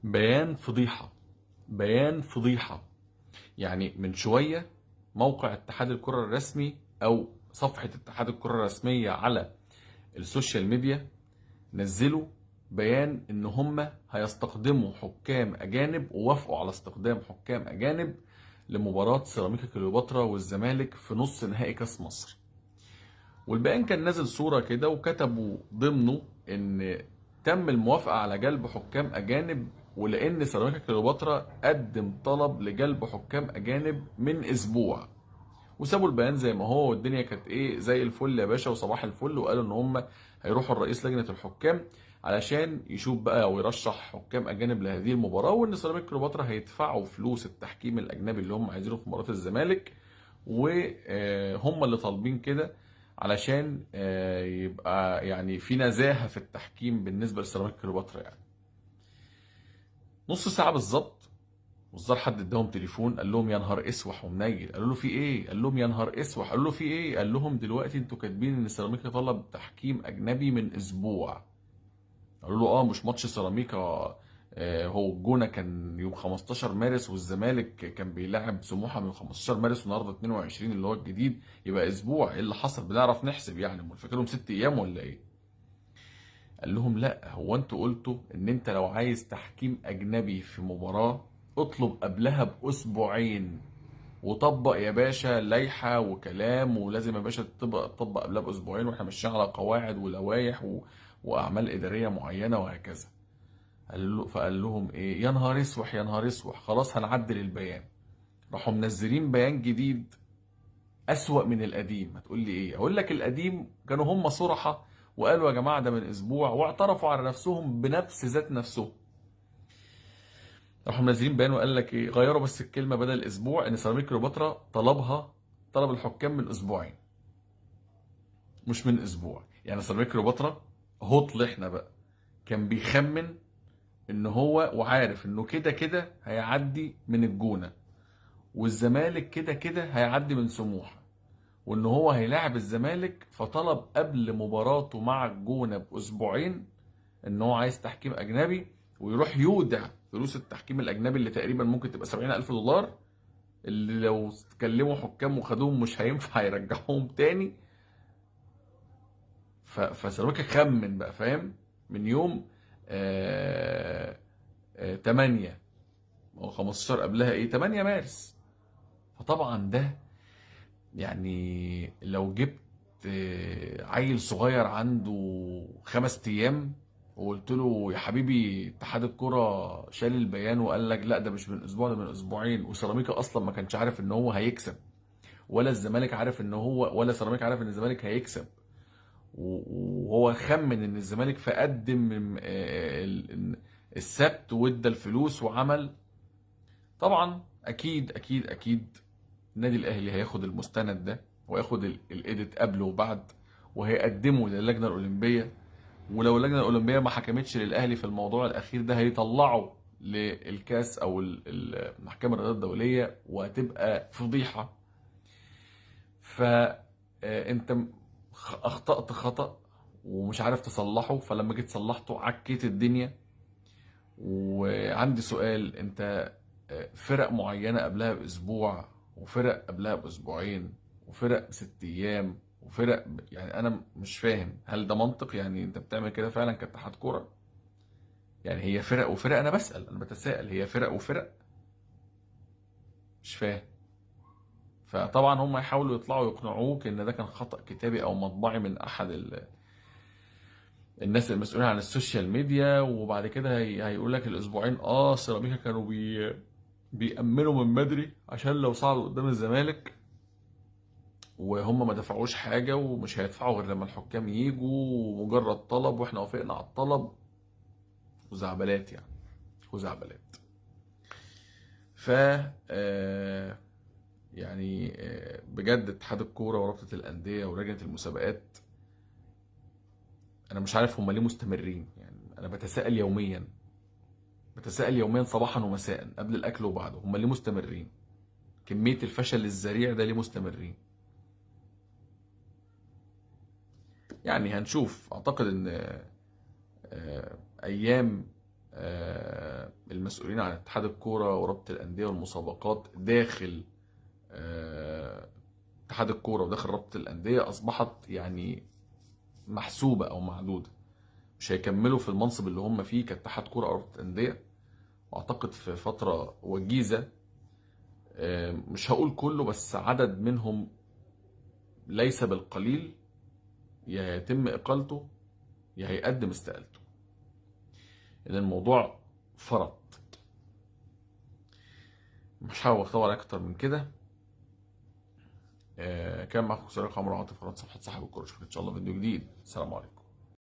بيان فضيحة، بيان فضيحة. يعني من شوية موقع اتحاد الكرة الرسمي أو صفحة اتحاد الكرة الرسمية على ال social media نزلوا بيان إن هم هيستخدموا حكام أجانب، ووافقوا على استخدام حكام أجانب لمباراة سيراميكا كليوباترا والزمالك في نص نهائي كاس مصر. والبيان كان نازل صورة كده، وكتبوا ضمنه إن تم الموافقة على جلب حكام أجانب، ولأن سيراميكا كليوباترا قدم طلب لجلب حكام أجانب من أسبوع. وسابوا البيان زي ما هو، والدنيا كانت إيه زي الفل يا باشا وصباح الفل. وقالوا إن هم هيروحوا الرئيس لجنة الحكام علشان يشوف بقى ويرشح حكام أجانب لهذه المباراة، وإن سيراميكا كليوباترا هيدفعوا فلوس التحكيم الأجنبي اللي هم عايزينه في مباراة الزمالك، وهم اللي طالبين كده علشان يبقى يعني في نزاهة في التحكيم بالنسبة لسيراميكا كليوباترا. يعني نص ساعة بالظبط وزار حد اداهم تليفون قال لهم يا نهار اسوح ومنيل. قالوا له في ايه؟ قال لهم يا نهار اسوح. قالوا له في ايه؟ قال لهم دلوقتي انتوا كاتبين ان سيراميكا طلب تحكيم اجنبي من اسبوع. قالوا له اه، مش ماتش سيراميكا هو الجونه كان يوم 15 مارس، والزمالك كان بيلعب سموحه من 15 مارس، والنهارده 22 اللي هو الجديد، يبقى اسبوع. ايه اللي حصل؟ بنعرف نحسب يعني، امال فاكرهم 6 ايام ولا ايه؟ قال لهم لا، هو انتوا قلتوا ان انت لو عايز تحكيم اجنبي في مباراة اطلب قبلها باسبوعين، وطبق يا باشا لائحة وكلام، ولازم يا باشا تطبق قبلها باسبوعين، واحنا ماشيين على قواعد ولوائح واعمال ادارية معينة وهكذا. قال له، فقال لهم ايه؟ يا نهار اسوح يا نهار اسوح، خلاص هنعدل البيان. راحوا منزلين بيان جديد اسوأ من القديم. هتقول لي ايه؟ اقول لك القديم كانوا هم صرحة وقالوا يا جماعة ده من اسبوع، واعترفوا على نفسهم بنفس ذات نفسهم. راحوا منزلين بيان وقال لك ايه؟ غيروا بس الكلمة، بدل اسبوع ان سيراميكا كليوباترا طلب الحكام من اسبوعين مش من اسبوع. يعني سيراميكا كليوباترا هطل احنا بقى كان بيخمن ان هو وعارف انه كده كده هيعدي من الجونة، والزمالك كده كده هيعدي من سموحة، وان هو هيلاعب الزمالك، فطلب قبل مباراته مع الجونة باسبوعين ان هو عايز تحكيم اجنبي، ويروح يودع فلوس التحكيم الاجنبي اللي تقريبا ممكن تبقى $70,000، اللي لو كلموا حكام وخدوهم مش هينفع يرجعوهم تاني. فسيراميكا خمن بقى، فاهم، من يوم 8 او 15 قبلها ايه 8 مارس. فطبعا ده يعني لو جبت عيل صغير عنده 5 ايام وقلت له يا حبيبي اتحاد الكرة شال البيان وقال لك لا ده مش من اسبوع ده من اسبوعين، وسيراميكا اصلا ما كانش عارف ان هو هيكسب، ولا الزمالك عارف ان هو، ولا سيراميكا عارف ان الزمالك هيكسب، وهو خمن ان الزمالك فقدم السبت وادى الفلوس وعمل. طبعا اكيد اكيد اكيد النادي الاهلي هياخد المستند ده وياخد الاديت قبله وبعد، وهيقدمه للجنة الاولمبية، ولو اللجنة الاولمبية ما حكمتش للاهلي في الموضوع الاخير ده هيطلعه للكاس او المحكمة الرياضية الدولية، وهتبقى فضيحة. فانت اخطأت خطأ ومش عارف تصلحه، فلما جيت صلحته عكيت الدنيا. وعندي سؤال، انت فرق معينة قبلها باسبوع، وفرق قبلها باسبوعين، وفرق 6 ايام، وفرق يعني انا مش فاهم هل ده منطق؟ يعني انت بتعمل كده فعلا كاتحاد كورة؟ يعني هي فرق وفرق، انا بسأل، انا بتساءل، هي فرق وفرق؟ مش فاهم. فطبعا هم يحاولوا يطلعوا يقنعوك ان ده كان خطأ كتابي او مطبعي من احد الناس المسؤولين عن ال social media، وبعد كده هيقول لك الاسبوعين سيراميكا كانوا بيأمنوا من بدري عشان لو صعدوا قدام الزمالك، وهم ما دفعوش حاجة ومش هيدفعوا غير لما الحكام ييجوا، ومجرد طلب واحنا وافقنا على الطلب، وزعبلات يعني، وزعبلات. ف بجد اتحاد الكورة ورابطة الأندية ولجنة المسابقات أنا مش عارف هم ليه مستمرين. يعني أنا بتساءل يوميا، بتساءل يوميا صباحا ومساء قبل الأكل وبعده، هم ليه مستمرين؟ كمية الفشل الذريع ده ليه مستمرين؟ يعني هنشوف. أعتقد إن أيام المسؤولين عن اتحاد الكورة ورابطه الاندية والمسابقات داخل اتحاد الكورة وداخل رابطه الاندية اصبحت يعني محسوبة او معدودة. مش هيكملوا في المنصب اللي هم فيه كاتحاد كورة او رابطه اندية، واعتقد في فترة وجيزة، مش هقول كله بس عدد منهم ليس بالقليل، يا يتم اقالته يا هيقدم استقالته، لان الموضوع فرط. مش هحاول اطول اكتر من كده. كان معكم صديق عمرو عاطف، قناة صفحة صاحب الكورة. اشوفك ان شاء الله فيديو جديد. السلام عليكم.